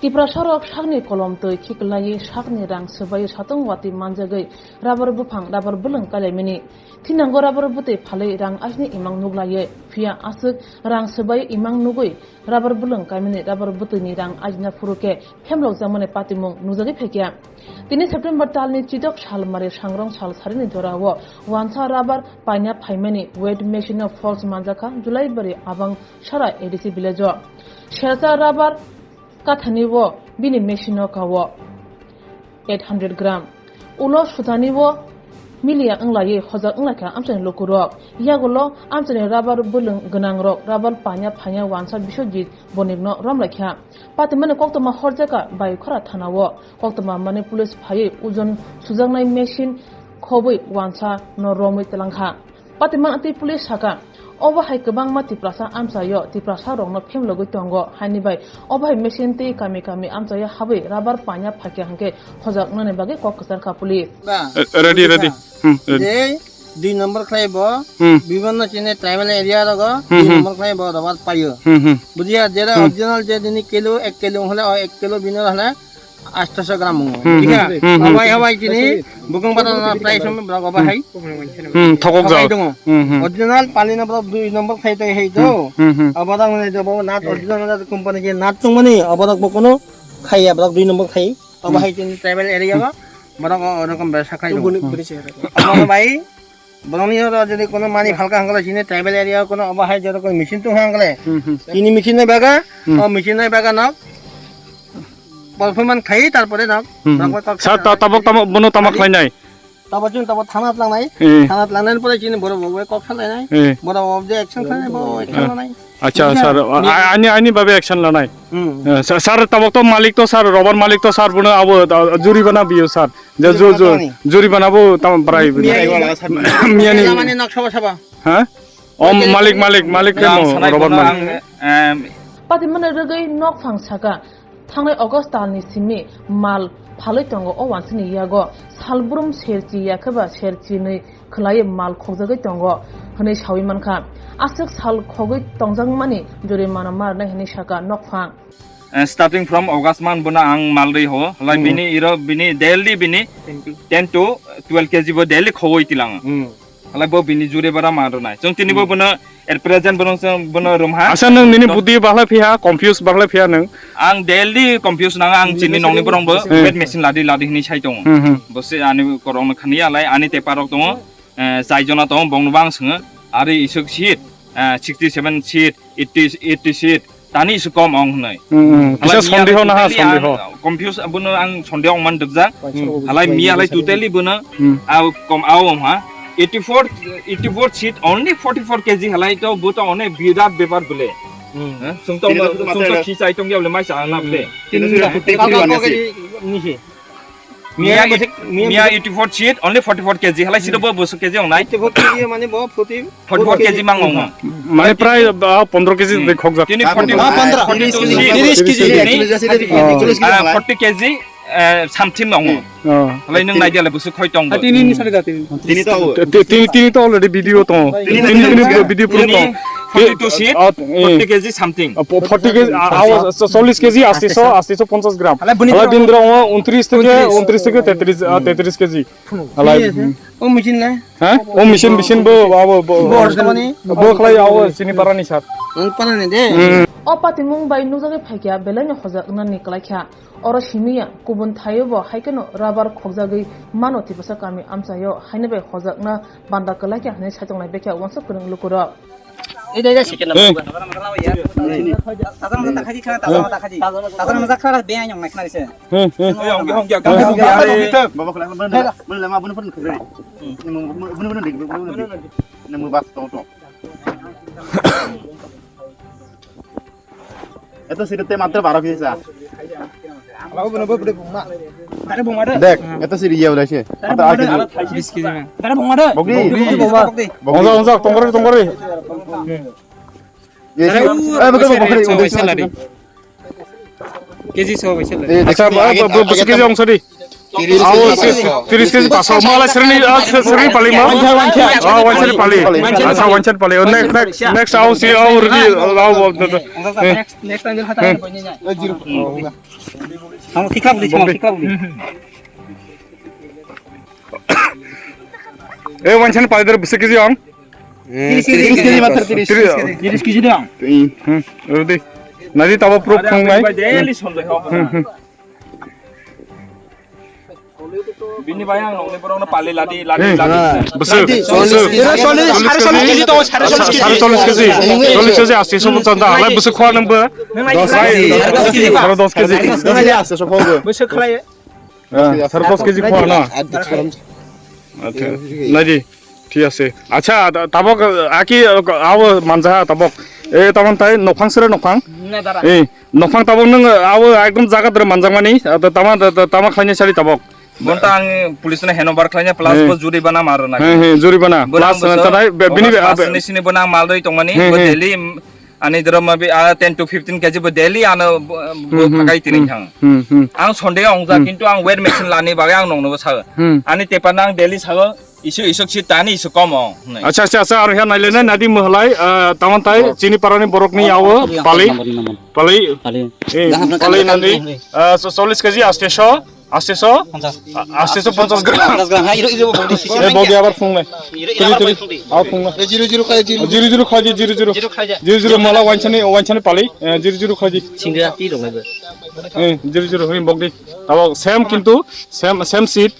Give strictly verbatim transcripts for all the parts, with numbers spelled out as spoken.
Tiprasarok sakni kolom twi khiklaiwi sakni rang swbai satung watwi manjagwi rabar buphang rabar bwlwng kailaimani. Thinango rabar bwtwi phalwi rang aisni imang nuklaiwi, phiya aswk rang swbai imang nugwi rabar bwlwng kaimani rabar bwtwini rang aisna phuru khe phemlokjakmani patimung nujagwi phaikha. Tini September talni chidok salmari sangrong sal sarini jorao wansa rabar paina phaimani weight machine-o false manjakha Julaibari Abangsara A D C village-o. Sersa rabar kathani o bini machine o kao eight hundred gram. Ulo sutani o miliya wnglaiwi hojak wnglaikha amchaini lukurok. Yagulo amchaini rabar bwlwng gwnangrok rabar panya phanya wansa Biswajit Bonikno romlaikha. Patimani koktwma horjakha Baikhora thana o. Koktwma mani police phaiwi ojon sujaknai machine khobwi wansa no romwi twlangkha. Patimani twi police saka, obo hai kwbangma Tiprasa amchaio Tiprasa rokno phemlogwi tongo, haini bai obo hai machine twi kami kami amchaio habwi rabar panya phaikha hwnkhe hojak wngnani bagwi kok kwcharkha police. Ba, Eh, ready, ready. Hmm, ready. Je dui number khlai bo, Hmm. Bibonno chini tribal area rogo, Hmm, dui hmm. Number khlai bo rabar paio. Hmm, hmm. Bujiya, jera Hmm. Original je dini kilo, ek kilo hole, o ek kilo bino hole, astaso gram wngo. Hmm, Thik hmm, ase? Hmm, hmm. Obai, obai chini, bukung bata na price home borok obai hai. Hmm, thokok Obai jao. Tongo. Hmm, hmm. Original pali na borok dui number khai tai hai to. Hmm, hmm. Oborok hwnwi to bo nat Eh. Original nat company je nat tongmani, oborok bo kono khaiya, borok dui number khai. Obo Hmm. Hai chini tribal area o, borok o rokom besa khai Buni, tongo. Buni se. Obo bai, Borokni oro jodi kono mani phalka hwnkhe chini tribal area o kono obo hai jora kono machine tong hwnkhe. Hmm, hmm. Chini machine nai baga, Hmm. O machine nai baga nok performance khai, tarpore nok, Hmm, hmm. Nok kok Sir, ta-, tabok tamo, bono tamo khlainai? Tabo chini tabo thana tlangnai. Eh. Thana tlangnai pore chini borok bo kok salainai. Eh. Borok bo je action khlainai, bo action Eh. Lanai. Acha, Bujiya? Sir, a-, Ni- a-, ani, ani babe action lanai. Hmm. Eh, sa-, sir, tabok to malik to sir, rabar malik to sir, bono abo, da, juribana biyo sir. Je ju-, ju-, Juribana tani? Juribana bo tam brai biyo. Miyani. Miyani. Lamani nok saba saba. Ha? O Oke, malik, oke. Malik, malik Yang kemo, sanai rabar bono malik. Ang, em, Patimani rwgwi nokphang saka, thangnai August talni simi mal phalwi tongo o wansini yago. Salbrum serchi yakheba serchi nwi khwlaiwi mal khokjagwi tongo hwnwi sawi mankha. Aswk sal khogwi tongjakmani jurimana marnai hwnwi saka nokphang. Uh, starting from August month bono ang mal rwi ho, lai Hmm. Bini iro bini daily bini ten to twelve K G bo daily khogwi tilang. Hmm. Halai bo bini jure bara ma rwnai. Chwng tini bo Hmm. Bono at present bono chwng bono room ha. Asa nwng nini No. Budi bahlai phiya, confuse bahlai phiya nwng. Ang daily confuse nang ang chini nokni borong bo Hmm. Weight machine ladi ladi hini sai tongo. Hmm, hmm. Bo se ani korong no khani alai ani te parok tongo. Eh, chai jona tongo bong no bang swngo. Ari isuk seat, eh, sixty seven seat, eighty, eighty seat. Tani isu kom ong hwnwi. Hmm, hmm. Halai kisa miya sondeho naha, totally sondeho. Ang confuse, abono ang sondeho ongman dukjak. Hmm. Halai miya halai totally bono Hmm. Au kom au ong ha. Eighty four, eighty four seat, only forty four K G halai to bo to one birat bepar bole. Hmm. Eh, sung to, Tini to sung to matra khichai tong ya bole mai sa na bole. Hmm. Tini to fifty three Miya, miya eighty four seat, only forty four K G. Halai sida bo busu K G ong nai. Forty four K G mane bo forty, forty four K G mang ong. Mane prai, ah, pondro K G Hmm. De khokjak. Tini Ah, forty, pondro. Ah, pondro. Forty two seat. Tiris K G. Tini, Tiris K G. Ah, forty K G, eh, something ong. Oh. Halai nung nai dia le busu khoi tong bo. Tini ni sari da tini. Tini to. Ti-, ti-, tini, tini to already video to. Tini, Tini, tini tini video proof to. Tini forty two seat, Ah, eh. Forty K G something. Ah, po-, forty K G, ah, ah, so, চল্লিশ K G, আটশো, আটশো পঞ্চাশ গ্রাম। Hala bini Hala bini drong o untris theke, untris theke tetris, ah, tetris K G. Hala, Yes, hmm. O machine le? Ha? O machine, machine bo, bo, bo, bo, Bo samani? Bo khlai, abo chini parani sir. Ang parani de. Hmm. O patimung bai nujagwi phaikha belai no hojak nani kwlaikha. Oro simiya kubun thaio bo hai kheno rubber khokjagwi mano Tiprasa kami amchaio haino bai hojakna banda kwlaikha hinwi saitonglai bekha wansuk kwrwng lukurok. এই দে, এই দে, second number। এই। তাজা মাথা খাই দিছ না, তাজা মাথা খাই দিছ। তাজা মাথা খাই, বেআইন অংনাই খানা দিছে। হুম, হুম। এই অঙ্গে, অঙ্গে, অঙ্গে, অঙ্গে, অঙ্গে। বাবা, খোলা, খোলা, খোলা, খোলা, মা, বুনু, বুনু, খুলে। হুম। বুনু, বুনু, বুনু, দেখবে, বুনু, বুনু, দেখবে। না, মু বাস তো, তো। এত সিরিতে মাত্র বারো কেজি চা। দেখ, এত সিরি ইয়ে উলাইছে। এত আগে বিশ কেজি না। বগি। বগি, বগি, বগি। Ongja, ongja, tongkori, tongkori. Yes. Tara u, Eh, betul, betul, betul, betul, betul. K G so, betul. Eh, Acha, acha, bo, bo, acha, bo, acha, keji ongsa di. Awo, tiris kg paso. Mala sreni, ah, sreni pali ma? Ah, wansani pali. Acha, wansani pali. Oh, next, next, next, awo, si, awo, ready, awo, awo, awo, eh. Next, next time hata hata koi nai. Ang khikla budi, khikla budi. Eh, wansani pali der bisi kg ang? Tiris kg, tiris kg matro, tiris kg. Tiris kg dong. Hmm, ready. Nadi tabo proof khong nai. Daily sonjak ho. Hmm, hmm. Bini bai ang nongni borokno pali ladi, ladi, ladi. Bwswk, bwswk. Sare chollish kg to, sare chollish kg. Sare chollish kg. Chollish kg asti sobo chanda. Lai bwswk khwa nang bo? Dos kg. Sare dos kg. Bwswk khlai. Ah, sare dos kg khwa na. Acha, nadi. Thik ase. Acha, ta-, tabok, ah, aki, ah, abo manjaha tabok. Eh, tamon tai nokhang sere nokhang. Eh, nokhang tabok nung, ah, abo ekdom jaga dere manjakmani. Ah, ta-, tama, ta-, ta-, tama khlaini sari tabok. Bonta ang police no handover khlaina plus bo juribana maro na. He, he, juribana. Plus, ah, tanai, be-, bini be-, ah, be- sini sini bona mal doi tongmani. He, bo he. Daily, mm, ani doro mabi, ah, ten to fifteen kg bo daily ano bo, bo phakai tini thang. Hmm, hmm. Ang Sunday ong ja, kintu ang weight machine lani bagwi ang nongno bo sago. Hmm. Ani tepa nang daily sago. Isu, isu si tani isu kom ong. Acha, acha, acha, aro hea naile na nadi mahalai, ah, tamon tai, chini parani borok ni yawo, pali, pali, eh, pali nadi, ah, so, chollish kg, aste so, aste so, ah, aste so ponchas gram. Ponchas gram, ha, iro, iro, iro, eh, bodi abar phung nai. Iro, iro, tuli, tuli, abar phung di. Aw phung nai. Eh, zero, zero khai, zero. Zero, zero khai, zero, zero. Zero khai ja. Zero, zero mala wansani, wansani pali, eh, zero, zero khai. Singra ti dong nai bo. Eh, zero, zero, hoi bok di. Abo same kintu, same, same seat.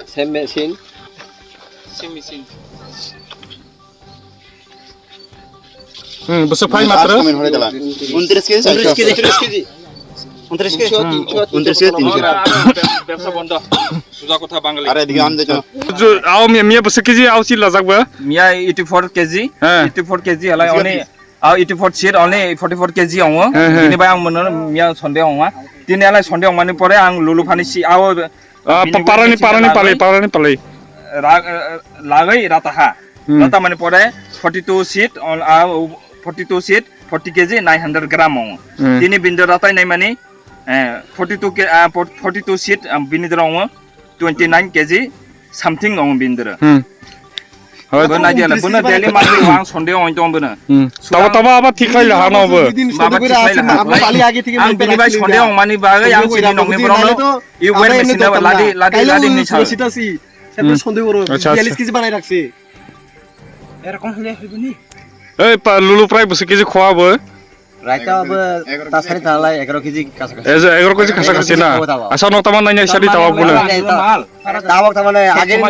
Same machine. Same machine. Hmm, bwswk phai matro? Untiris kg, untiris kg, untiris kg. Untiris kg, untiris kg, tinsho. Bebsa bondo. Suja kotha Bangali. Are dige amde jo. Jo, ao miya, miya bwswk kg ao si lajak ba? Miya eighty four kg. He. Eighty four kg halai oni. Ao eighty four seat only forty four kg ongo. He, he. Bini bai ang mono miya Sunday ongma. Tini halai Sunday ongmani pore ang lulu phani si ao. Ah, bini pa-, parani, bai parani pali, lagwi, parani pali. Ra-, eh, lagwi rata ha. Hmm. Rata mani pore forty two seat, on, ah, forty two seat, forty kg, nine hundred gram ong. Hmm. Tini bini doro ratai nai mani, eh, forty two ke, ah, forty two seat, ah, bini doro ong twenty nine kg something ong bini doro. Hmm. Hoi. Bo nai dia, bo na daily mani wang Sunday ong tong bo na. Hmm. Tabo, tabo aba thik khai la hano bo. Baba thik khai la ha. Ang bini bai Sunday ong mani bagwi ang chini nongni borok no. I weight machine ladi, ladi, ladi ni sa. Sita si. Sita Sunday borok. Acha, acha. Biyalis kg banai rakse. Erokom hole hoiboni. Ei, pa, lulu prai bwswk kg khwa bo? Raita bo ta sari ta lai egaro kg kasa kasa. Ejo egaro kg kasa kasa na. Asa no tama nanya sari tawa buna. Tabok tama nai age ni.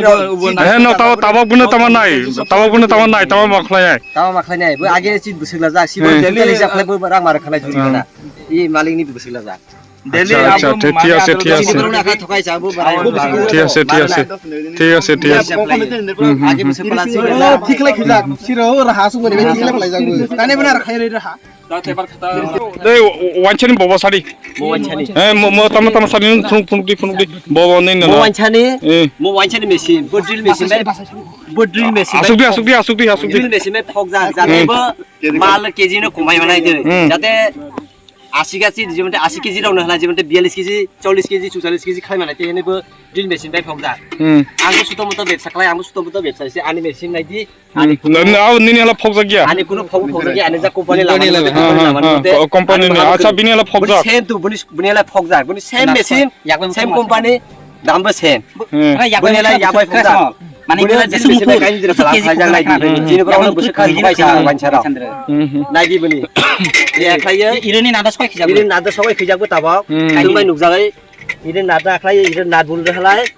Eh, no, tawa, tawa buna tama nai. Tawa buna tama nai, tawa makhlai nai. Tawa makhlai nai. Bo age si bwswk la jak, si bo daily hisab khlai bo rang mar khlai juri na. I malik ni bwswk la jak. Daily acha, acha, abo thik ase, thik ase. Thik ase, thik ase. Thik ase, thik ase. Hmm, hmm, hmm. Dei, wansani bobo sari. Eh, mo, mo, tama, tama sari, phunuk, phunuk di, phunuk di. Bobo ni no. Mo wansani, eh, mo wansani machine, bo drill machine bai, bo drill machine bai. Asuk di, asuk di, asuk di, asuk di. Drill machine bai phok jak, jate bo mal kg no komai manai de. Hmm. Jate Asi kg, jemon asi kg rok no hwnai, jemon biyalis kg, chollish kg, chuchallish kg khlai mani, tei hwnwi bo drill machine bai phok jak. Hmm. Ang bo suto muto bebsa khlai, ang bo suto muto bebsa se ani machine nai di, ani kuno, nini hala phok jak ya? Ani kuno phok, phok jak ya, ani jak company lama ni, company lama ni. Company ni, acha bini hala phok jak. Same to, bini, bini hala phok jak, bini same machine, same company. Dam bo same. Hmm. Bini lai yabai phok jak. Mane bini kira jesu muthur, kaini jira sala kg khai jak nai di. Jini borok no busu khai khai sa wansara. Hmm, hmm. Nai di bini. Ye khlaiye. Ironi nada soi khijak. Ironi nada soi khijak bo tabok. Hmm. Tung bai nukjagai. Ironi nada khlai, ironi nada bul halai.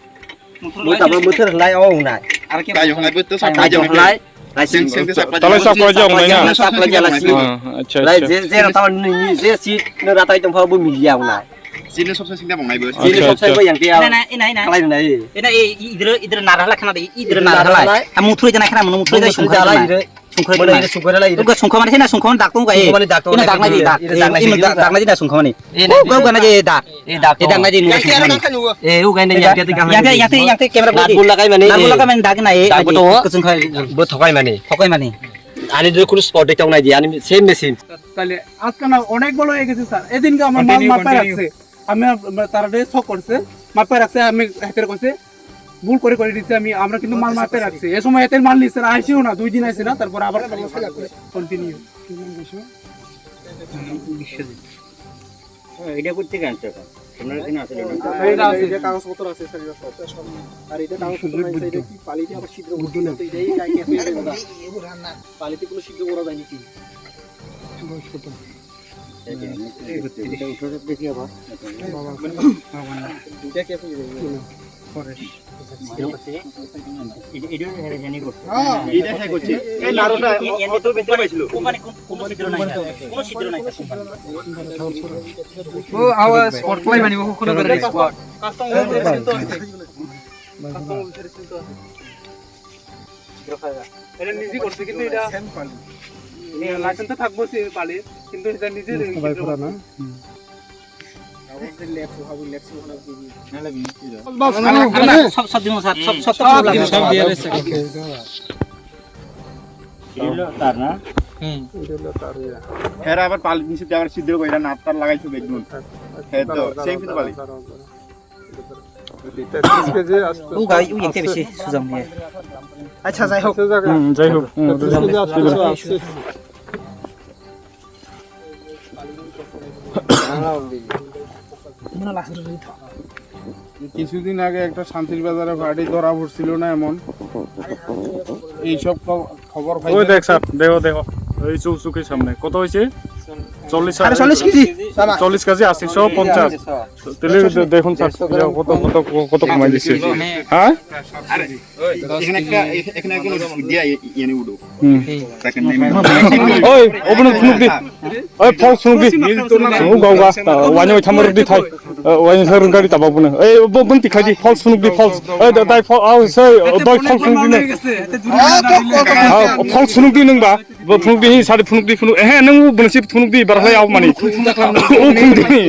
Bo tabok muthur halai o unai. Aro ke tayo halai bo to sa tayo tayo halai. Lai sing sing sa. Talai sa koi jong nai na. Sa koi jala sing. Ah, acha, acha. Lai je, je rata ni, je si no rata tong pha bo milia unai. Chini sob sai singda bong nai bo. Chini sob sai bo yang dia. Ina, ina, ina, ina. Kalai nai. Ina, e, idro, idro nara la khana de, idro nara la. Amu thui jana khana, mu thui jana sungkha la. Sungkha la. Sungkha mane sina sungkha dak tong ga e. Sungkha mane dak tong. Ina dak nai de dak. Ina dak nai de sungkha mane. Go ga na je dak. E dak. E dak nai de. E u ga ne yang dia. Yang dia, yang dia, yang dia camera. Dak bul lagai mane. Dak bul lagai mane dak nai. Dak bo to. Sungkha. Bo thokai mane. Thokai mane. Ani de kunu spot de tong nai de. Ani same machine. তাহলে আজকে না অনেক বড় হয়ে গেছে স্যার। এদিনকে আমার মাল মাথায় রাখছে। আমি আম-, তারা রে শক করছে, মাপে রাখছে, আমি হেতের কইছে, ভুল করে করে দিচ্ছি আমি, আমরা কিন্তু মাল মাপে রাখছি। এ সময় হেতের মাল নিচ্ছে না, আইসেও না, দুই দিন আইসে না, তারপর আবার কন্টিনিউ। হ্যাঁ, এটা করতে কেন এখন? আপনারা এখানে আসলে না। এটা আছে। এটা কাগজপত্র আছে, স্যার, এটা সব। আর এটা কাগজপত্র নাই, স্যার, এটা কি পালিতে আবার ছিদ্র করতে হবে? তো এটাই কাকে আছে, এটা বলা। পালিতে কোনো ছিদ্র করা যায়নি কি? বয়স কত? এই যে, এই যে, এটা উঠে দেখি আবার। বাবা। মানে, দুইটা কি আছে, এটা? ফরেস্ট। এটা, এটা হেরে জানি করছে। হ্যাঁ, এটা হ্যাঁ করছে। এই নাড়ুটা অত ভিতরে পাইছিল। কোম্পানি, কোন, কোন ছিদ্র নাই, কোন ছিদ্র নাই, কোম্পানি। ও, আওয়াজ স্পট কই মানে, ও কোনো করে স্পট। কাস্টম অফিসার সিল তো আছে। কাস্টম অফিসার সিল তো আছে। এটা নিজে করছে, কিন্তু এটা, এই লাইসেন্স তো থাকবো সে পালির, কিন্তু এটা নিজে মুস্তফা ভাই পুরা না? হুম। সব, সব দিন স্যার, সব, সব, সব, সব দিন। ওকে, এটা। তার না? হুম। এটা হলো তার ইয়ে। হ্যাঁ, আবার পালি নিচে দিয়ে আবার ছিদ্র করে, এটা নাট তার লাগাইছো বেগুন। আচ্ছা, আচ্ছা, হ্যাঁ, তো, দাঁড়াও, সেই দাঁড়াও, কিন্তু পালি। দাঁড়াও, দাঁড়াও। তেত্রিশ কেজি আসছে। ও গাই, ওই একটা বেশি সুজাম নিয়ে। আচ্ছা, যাই হোক। আচ্ছা, যাক। হুম, যাই হোক। হুম, তেত্রিশ কেজি আসছে, আসছে। কিছুদিন আগে একটা শান্তির বাজারে গাড়ি ধরা পড়ছিল না এমন? এইসব খ-, খবর পাই ওই না? দেখ স্যার, দেখো, দেখো। এই চুক, চুকের সামনে। কত হয়েছে? চল্লিশ। আরে চল্লিশ কেজি। চল্লিশ কেজি, আশি, সব পঞ্চাশ। তাহলে দে-, দেখুন স্যার, কত, কত, কত কমাই দিছে। হ্যাঁ? এখানে একটা, এখানে একজন দিয়া ইয়ে নিয়ে উঠো। হুম। তাকে নেমে। ওই, ওপেন শুনুক দি। ওই, ফলস শুনুক দি। শুনুক, গাও গা। ওয়ানি ওই থামার দি থাই। ওয়ানি স্যার গাড়ি তাবা বুনে। এই, ব-, বন্তি খাই দি, ফলস শুনুক দি, ফলস। ওই, দা-, দাই ফল, আও, সে, দই ফলস শুনুক দি নে। আও, ফলস শুনুক দি নংবা। Bo phunuk di, sari phunuk di, phunuk. Eh, nang bo nasi phunuk di, barhalai au mani. O phunuk di.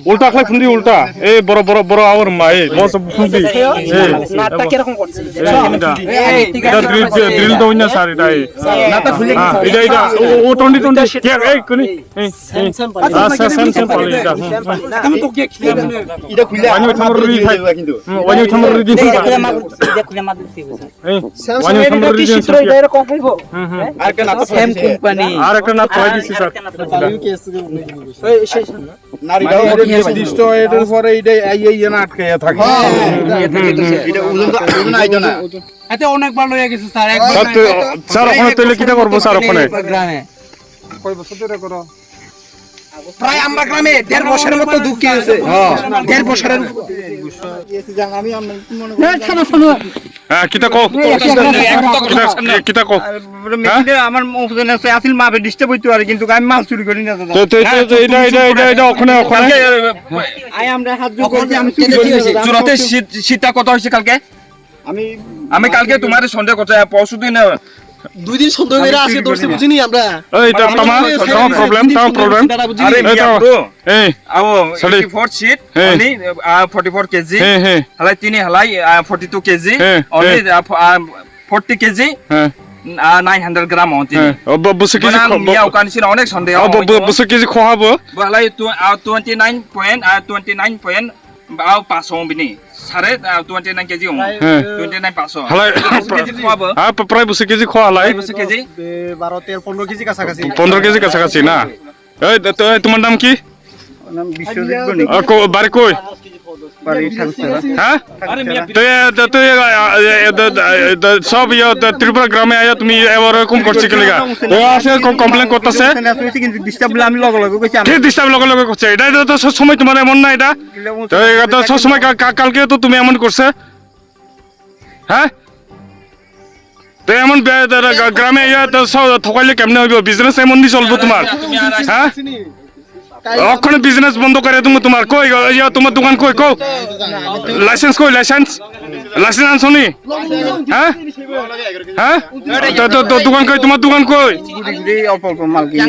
Ulta khlai phunuk di, ulta. Eh, boro, boro, boro, aor ma, eh, bo so phunuk di. Eh, নাটটা কিরকম করছে? Eh, এটা। এই, ঠিক এটা আছে। Drill, drill do na sari dai. নাটটা খুলে Ah, এটা, এটা। O, o, twenty, twenty. Kya, eh, kuni? Eh, eh. Same, same pali. Ah, sa-, same, same pali, এটা। হুম, হুম। আমি তো গিয়ে খেয়ে এটা খুলে। Wani thamar ri thai. কিন্তু। Hmm, wani thamar ri di. এটা খুলে মাগুর, এটা খুলে মাগুর কি বুঝা? Eh, Samsung wani এর thamar এটা ri কি di চিত্র, এটা এরকম হইব? Hmm, hmm. আর একটা নাটক সেম কোম্পানি। আর একটা নাটক আর, পাই দিছি, আর স্যার। একটা নাটক। এই, শেষ। নারীরাও মানে এটা নির্দিষ্ট ওয়েটের পরে এটা এই, এই, এই আটকে থাকে। হ্যাঁ, এটা, এটা, এটা, এটা। এটা ওজন তো, ওজন আইতো না। এতে অনেকবার লইয়া গেছে, স্যার, একবার স্যার, না, তো, একবার। স্যার, ওখানে তাহলে কিটা করবো, স্যার, ওখানে? গ্রামে। কয় বছর ধরে করো? প্রায় আমরা গ্রামে দেড় বছরের মতো ঢুকি গেছে। হ্যাঁ। দেড় বছরের। না, থামো, থামো। হ্যাঁ, কিতা কও? এই, এই, এই, কিতা, এই, কিতা কও? আর বলে হ্যাঁ? মেশিনে আমার ওজনে আছে, আসিল মাপে ডিস্টার্ব হইতে পারে, কিন্তু আমি মাল চুরি করি না, দাদা। তো, তো, তো, তো, এটা, এটা, এটা, এটা, ওখানে, ওখানে। কালকে, আই আমরা হাত জোর করছি, আমি চুরি করি না, দাদা। চুরাতে শীত, শীতটা কত হয়েছে কালকে? আমি আমি কালকে তোমারে সন্দেহ করতে, পরশু দিন, আহ, দুই দিন সন্দেহ করে আমি আজকে চুরি ধরছি, করি না। বুঝিনি আমরা। এই, তা মানে, তামা, আমি তামা problem, তামা problem। দাঁড়া, বুঝিনি। আরে, এই, মিয়া, তামা। Bro। এই, আবো, sorry। Eighty four sheet, হ্যাঁ। Only, আহ, forty four কেজি। হ্যাঁ, হ্যাঁ। হালাই তিনি হালাই, আহ, forty two কেজি। হ্যাঁ, only, হ্যাঁ। আহ, ফ-, আহ, forty কেজি। হ্যাঁ। আহ, nine hundred gram on তিনি। হ্যাঁ। ও, ব-, বসে কেজি মানে, খ-, ব-, মিয়া, ওখানে ছিল অনেক সন্দেহ, ও, ব-, ব-, হয়তো। বসে কেজি খোয়াবো। বলে, তু-, আহ, twenty nine point, আহ, twenty nine point Bao পাঁচশো bini. Sare, ah, twenty nine K G ong. Hwnkhe, eh, twenty nine paso. Halai, paso K G khwabo. Ha, pa-, prai bwswk K G khwa halai? Prai bwswk K G. Eh, baro, tero, pondro K G kasakasi. Pondro K G kasakasi na? Eh, to, eh, tomar naam ki? Naam Biswajit Bhoni. Ah, ko-, bari koi? Bari Thangsara. Ha? Thangsara. Te, te, te, eh, eh, eh, de, de, de, sob yo, de, Tripura grame ayo, tumi ebar erokom korchi kiliga. O ase ko-, complain kortase. Kintu disturb bole ami loge loge koisi ami. Ki disturb loge loge korche? Eta to, to sob somoi tomar emon na eta? তো এটা তো সবসময় কা-, কা-, কালকে তো তুমি এমন করছে, হ্যাঁ? তো এমন বে-, তা-, তা-, গ্রামে ইয়া তো সব ঠকাইলে কেমনে হইব? বিজনেস এমন নি চলবো তোমার, হ্যাঁ? অক্ষণে বিজনেস বন্ধ করে তুমি তোমার। কই, ইয়া তোমার দোকান কই, কো? লাইসেন্স কই, লাইসেন্স? লাইসেন্স আনছো নি? হ্যাঁ? হ্যাঁ? তো, তো, তো দোকান কই, তোমার দোকান কই? অল্প অল্প মাল কিনে।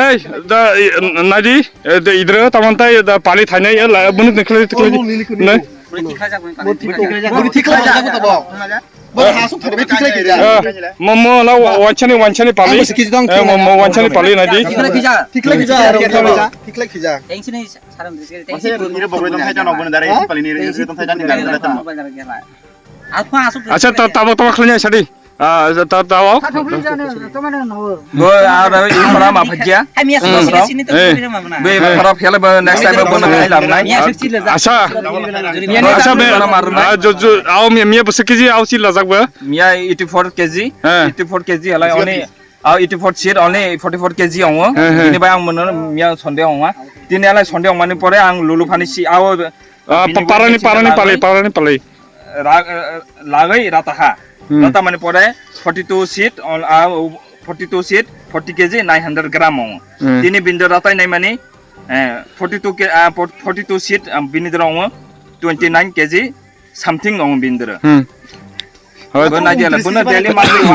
এই, দা, এই, নাইদি? Eh, de idre taman tai da pali thainai, eh, la, bunit ne khlai, khlai. Ne? Bo ha suk thani, thik lai kija. Eh, mo, mo, la, wa-, wanchani, wanchani pali. Ang bo sikhi jidong. Eh, mo, mo, wanchani pali nai di. Thik lai kija. Thik lai kija, thik lai kija. Thik lai kija. Thanks ni saran disi, thanks ni. Ire bogre dong thai jano, bono dare isi pali ni, ire dong thai jani, dare dong thai jani. Acha, ta, tabo, tabo khlanya sadi. Ah, ta, tabo. Bo aro i pora ma phajia. Hai miya sini sini to. Eh. Be pora phela ba next time bo na kai lam nai. Miya sik chile ja. Acha. Miya ni acha ta be. Pora mar nai. Ah, jo, jo, ao miya, miya bo sikhi ji, ao si lajak ba. Miya eighty four K G. Eh. Eighty four K G halai oni. Ao eighty four seat only forty four K G ongo. Eh, eh. Ini bai ang mono miya Sunday ongo. Tini halai Sunday ongmani pore ang lulu phani si ao. Ah, bini pa-, parani, bini parani, lagoi. Palai, parani, palai. Ra-, eh, lagoi rata ha. Hmm. Rata mani pore forty two seat on, ah, forty two seat, forty K G, nine hundred gram ongo. Hmm. Tini bini doro ratai nai mani, eh, forty two K, ah, forty two seat, ah, bini doro ongo twenty nine K G something ongo bini doro. Hmm. Hoi. Bo nai jela, bono daily monthly one